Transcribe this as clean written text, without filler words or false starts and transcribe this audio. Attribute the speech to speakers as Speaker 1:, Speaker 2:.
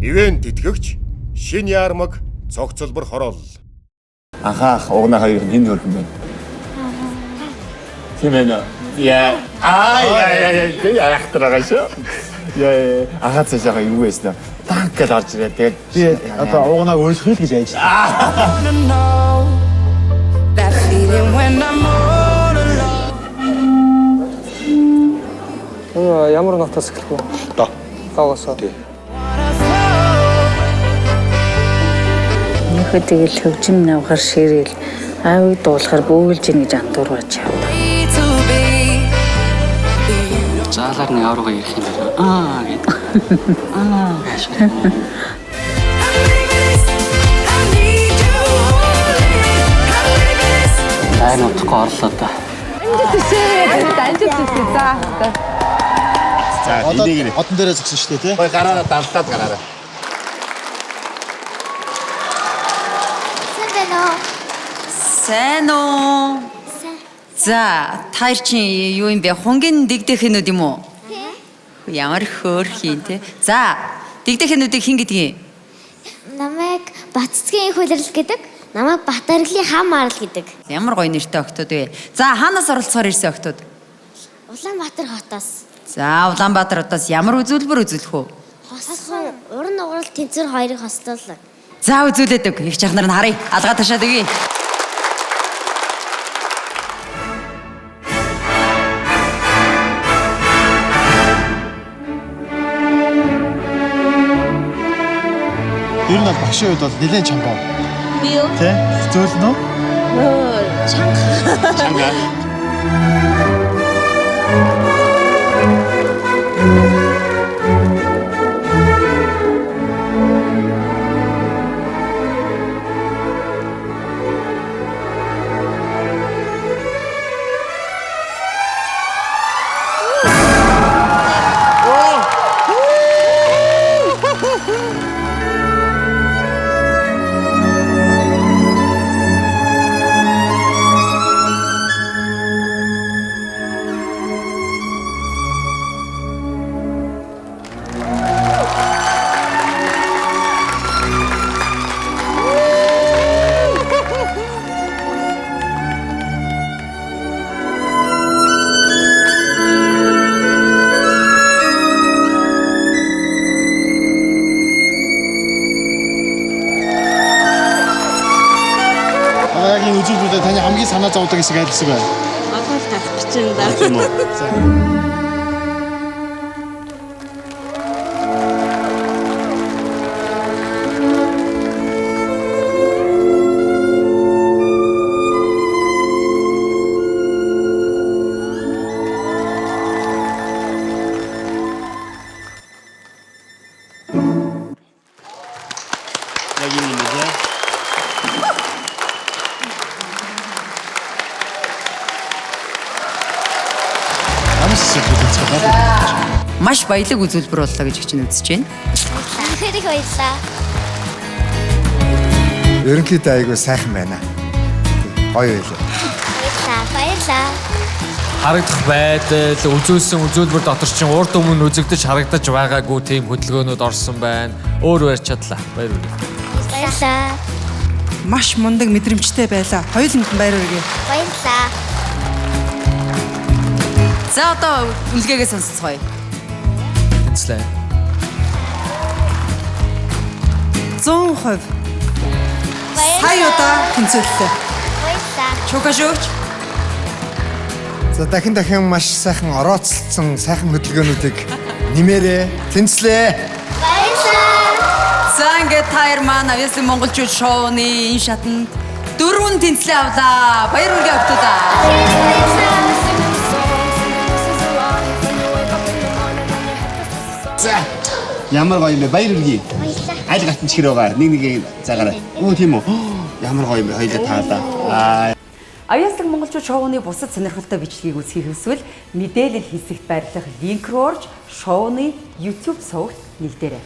Speaker 1: Ивент тэтгэгч Шин Ярмаг цогцлбор хороол.
Speaker 2: Анхаах угнаа хоёр нь хэн хөрхөн бэ? Тийм ээ. Яа. Аа яа яа яа би айхтар байгаа шүү. Яа анхаа цаашаа юу байсан вэ? Танк гэж орж ирээд тэгээд
Speaker 3: би одоо угнааг өөрчлөх л гэж айж.
Speaker 4: Энэ ямар нотоос эхлэх вэ?
Speaker 2: До.
Speaker 4: Доогоосоо.
Speaker 5: Нөхөө тэгэл хөгжим навхар ширээл аавыг дуулахар бөөлж ийн гэж андуурваж явдаг.
Speaker 6: Заалаар нэг аврага ирэх юм байна. Аа гэдэг. Аа гэж. Айн утгагүй орлоо да.
Speaker 7: Амжилт төсөө. За.
Speaker 2: За энийг
Speaker 3: Одон дээрээ зогсон шүү дээ тий.
Speaker 2: гой гараараа далдаад гараараа.
Speaker 8: Сайн байна уу?
Speaker 9: Сайн уу? За, та нар чинь юу юм бэ? Хунгийн дэгдэхэнүүд юм уу? Ямар хөөрхий те. За, дэгдэхэнүүдийг хэн гэдгийг?
Speaker 8: Намайг Батцгийн их улирал гэдэг. Намайг Батарглын хам арал гэдэг.
Speaker 9: Ямар гоё нэртэй охтууд вэ? За, хаанаас оролцохоор ирсэн охтууд?
Speaker 8: Улаанбаатар хотоос.
Speaker 9: За, Улаанбаатар хотоос ямар үзүүлбэр үзүүлэх үү?
Speaker 8: Хосхон уран нугарал тэнцвэр хоёрыг хослуулна.
Speaker 9: За, үзүүлээд өг. Их чахнар нь харъя. Алгаа ташаад өгье.
Speaker 3: Ер нь бол багшийн хувьд бол нэлээд чанга.
Speaker 7: Би юу?
Speaker 3: Тий? Зөөлнө үү?
Speaker 7: Чанга.
Speaker 2: Чанга.
Speaker 3: Одоо яг энэ үзүүлбэрээр таны хамгийн санаа зовдөг хэсэг аль хэсэг вэ?
Speaker 7: Одоо л гарах гэж байна да.
Speaker 2: Тийм үү?
Speaker 3: За.
Speaker 2: Яг юм юм лээ.
Speaker 3: Ямар хэсэг үзэх вэ?
Speaker 9: Маш баялаг үзүүлбэр боллоо гэж их чинь үзэж байна.
Speaker 8: Үнэхээр их баярлалаа.
Speaker 10: Ерөнхийдөө айгүй сайхан байна. Гоё байлаа.
Speaker 8: Баярлалаа. Баярлалаа.
Speaker 11: Харагдах байдал, үзүүлсэн үзүүлбэр дотор чинь урд өмнө үзэгдэж харагдаж байгаагүй тийм хөдөлгөөнүүд орсон байна. Өөр барьж чадлаа. Баяр хүргэе.
Speaker 8: Баярлалаа.
Speaker 7: Маш мундаг мэдрэмжтэй байлаа. Хоёуланд нь баяр хүргэе.
Speaker 8: Баярлалаа.
Speaker 9: За, одоо үнэлгээгээ сонсоцгоё.
Speaker 11: Тэнцлээ.
Speaker 7: 100%. Сая удаа тэнцвэрлээ.
Speaker 8: Баярлалаа.
Speaker 9: Чука шөөгч.
Speaker 10: За дахин дахин маш сайхан орооцолцсон сайхан хөдөлгөөнүүдийг нэмээрээ тэнцлээ.
Speaker 8: Баярлалаа.
Speaker 9: За ингээд та хоёр маань авьяасын монголчууд шоуны энэ шатанд дөрвөн тэнцлээ авлаа. Баяр хүргэе охтуудаа.
Speaker 2: За. Ямар гоё юм бэ? Баяр хүргэе.
Speaker 8: Баярлалаа.
Speaker 2: Аль гартан чихэр байгаа. Нэг нэг загаараа. Үу тийм үү? Ямар гоё юм бэ? Хоёлаа таалаа. Аа
Speaker 9: Авьяаслаг монголчууд шоуны бусад сонирхолтой бичлэгийг үзэхийг хүсвэл мэдээлэл хэсэгт байрлах линк рүү орж шоуны YouTube сувагт нэгдээрэй.